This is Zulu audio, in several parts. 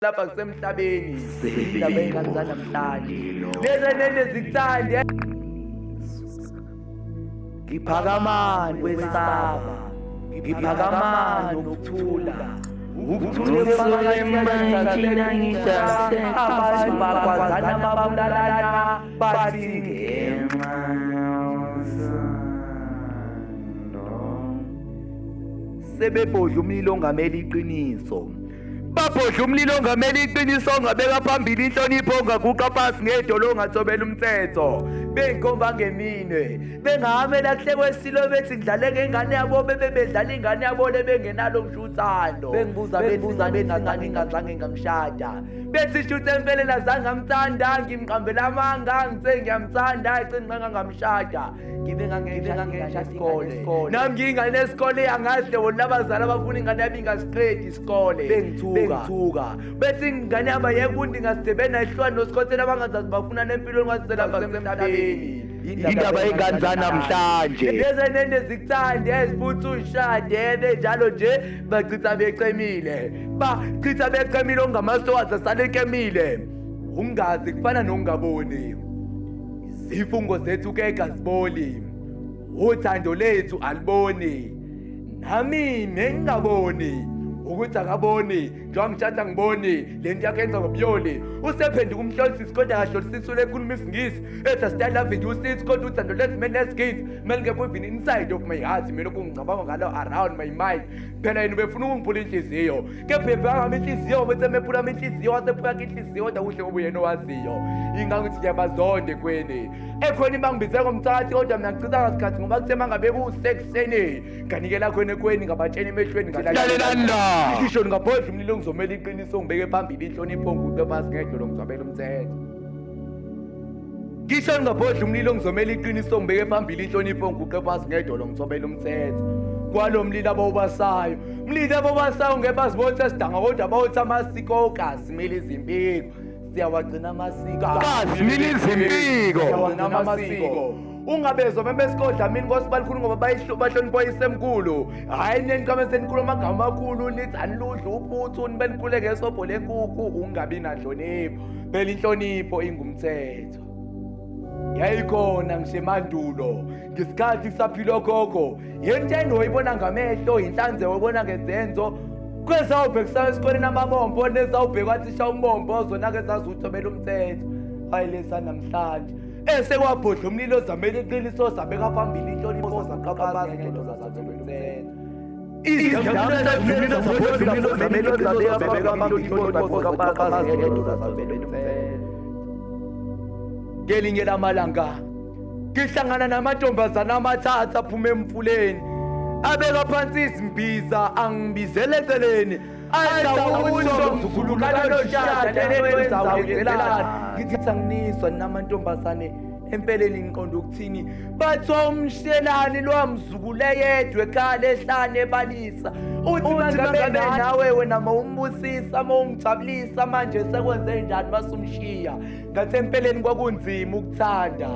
Lapha kusemhlabeni, indaba ey'ngane zanamhlanje lezi nene zikuthande. Ngiphakamani kwesaba, ngiphakamani ukuthula, ukuthula abantu bakwazana, babulalana, bathi ngenxa sebebhodla umlilo ongameli iqiniso, babhodla umlilo ongameli iqiniso, ongabeka phambili inhlonipho, ongaguqa phansi ngedolo, ongathobela umthetho. Beyinkomba ngeminwe, bengahamela kuhle kwesilo, bethi ngidlale ngengane yabo, bebe bedlala ingane yabo le, bengenalo ngisho uthando. Bengibuza, bebuza, bethi ngazange ngazange ngamshada, bethi shuthe empeleni azange ngamthanda, ngimqambela amanga, ngithe ngiyamthanda, egcini ngangamshada. Ngibe ngangengishada isikole nami, ngiyingane esikole, angazi lewo labazali abafuna ingane yami ingasiqedi isikole. Bengithuka, bethi ingane yami ayeke ingasidebeni, ayihlwani nosikhothela, abangazazi bafuna nempilo ongaziselapha kusemhlabeni. Indaba yey'ngane zanamhlanje. Lezi nene zikuthande ezifuthi ushade, benjalo nje bachitha bechemile, bachitha bechemile, ongamasowazi asale kemile. Ungazi kufana nokungaboni. Izifungo zethu ke kaziboli, uthando lethu aliboni, nami nengingaboni ukuthi akaboni njengoba ngithatha ngiboni le nto yakhe yenza ngobuyoli. Usephenduka umhlolisisi kodwa akahlolisisi, ulekhuluma isingisi, ethi asityle loving you sis, kodwa uthando lethu meneskids melingekho even inside of my heart. Mina kungicabanga ngalo around my mind. Phela yena ubefuna ukungiphula inhliziyo, kepha ebheka inhliziyo, bese mephula inhliziyo, wasephula inhliziyo, kodwa kuhle ngoba uyena owaziyo. Ingangithi ngiyabazonda ekweni, ekhweni bangibize ngomthakathi, kodwa mina ngichitha ngasikhathi ngoba kuthe mangabe kusekuseni nganikela khona ekweni, ngabatshena emehlweni. Lalelani la. Ngisho ngingabhodla umlilo, ngizomela iqiniso, ngibeke phambili inhlonipho, ngiguqe phansi ngedolo, ngizwabela umthetho. Ngisho ngingabhodla umlilo, ngizomela iqiniso, ngibeke phambili inhlonipho, ngiguqe phansi ngedolo, ngithobela umthetho. Kwalo mlilo abawubasayo, mlilo abawubasayo, ngeke bazibone sesidanga, kodwa bawuthi amasiko kasimile izimpiko, siyawagcina amasiko. Kasimile izimpiko. Siyawagcina amasiko. Ungabezwa bebesikodla mina nkosi balikhulu, ngoba bahlonipha oyisemkhulu. Hhayi, neniqame senikhulu amagama amakhulu, nithi aniludla uphuthu, nibe nikhule ngesobho lenkukhu. Ungabi nanhlonipho. Phela inhlonipho ingumthetho, yayikhona ngisho emandulo ngesikhathi kusaphila okhokho. Yento oyibona ngamehlo, inhlanzeko oyibona ngezenzo. Kwezawubhekisa esikoleni amabombo, nezawubhekwa thisha umbombo, zona-ke zaziwuthobela umthetho, hayi lesa namhlanje esekwabhodla umlilo ozamela iqiniso, zabeka phambili inhlonipho, zaqaphaza ngedolo, zathobela umthetho. Umlilo ozamela iqiniso, zabeka phambili inhlonipho, zaqaphaza ngedolo, zathobela umthetho. Ngelinye lamalanga ngihlangana namantombazana amathathu aphuma emfuleni, abeka phansi izimbiza, angibizele eceleni, athi, "Mzukulu kaloshada, lento wenzelani?" Ngithi, "Anginizwa ninamantombazane, empeleni ngiqonda ukuthini?" Bathiwa umshelani lwamzukulu eyedwa ekhala ehlane, ebalisa, uthi mangabe nawe wena mawumbusisa, mawumjabulisa, manje sekwenze njani masumshiya? Ngathi empeleni kwakunzima ukuthanda,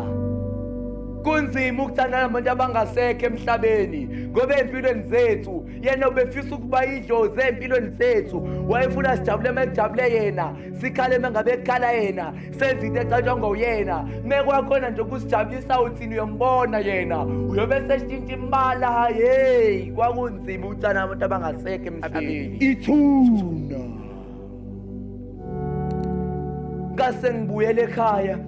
kunzima ukuthanda nabantu abangasekho emhlabeni, ngoba ey'mpilweni zethu yena ubefisa ukuba idlozi ey'mpilweni zethu. Wayefuna sijabule uma kujabule yena, sikhale uma ngabe kukhala yena, senze into ecatshangwa uyena. Mekwakhona nje ukusijabulisa, uthini uyombona yena uyobe seshintsha imbala. Hey, kwakunzima ukuthanda abantu abangasekho emhlabeni. Ithuna. Ngase ngibuyele ekhaya,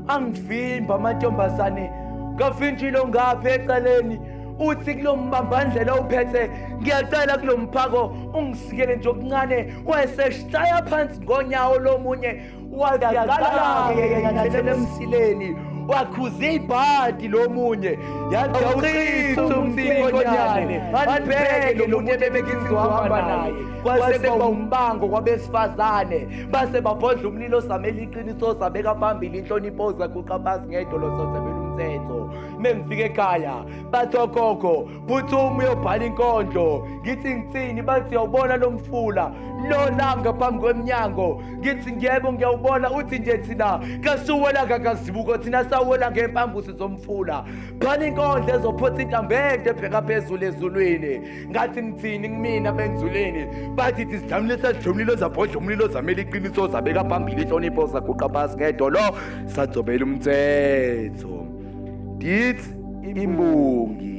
angivimba amantombazane, ngavintshilo ngapha eceleni, uthi kulo mbambandlela uphethe, "Ngiyacela kulo mphako ungisikele nje okuncane." Wayeseshaya phansi ngonyawo lomunye, waqala-ke emsileni, wakhuza ibhadi lomunye, yathi, "Awuchitha umsikonyane, anibheke lo muntu ebebekithi uhamba naye." Kwase kuba umbango kwabesifazane, base babhodla umlilo osamela iqiniso, sabeka phambili inhlonipho, zaguqa phansi ngedolo, sozebela umthetho. umthetho. Mengifika ekhaya bathi ogogo phuthuma uyobhala inkondlo. Ngithi ngithini? Bathi uyawubona lo mfula lo langa phambi kwemnyango. Ngithi ngiyebo ngiyawubona. Uthi nje thina kasuwela kakazibuko, thina sawela ngempambusi zomfula. Bhala inkondlo ezophotha intambo ende ebheka phezulu ezulwini. Ngathi ngithini kumina benzuleni? Bathi thi sidlamule sadlumlilo zabhodla umlilo zamela iqiniso zabeka phambili inhlonipho saguqa phasi ngedolo sadzobela umthetho. Dithi imbongi.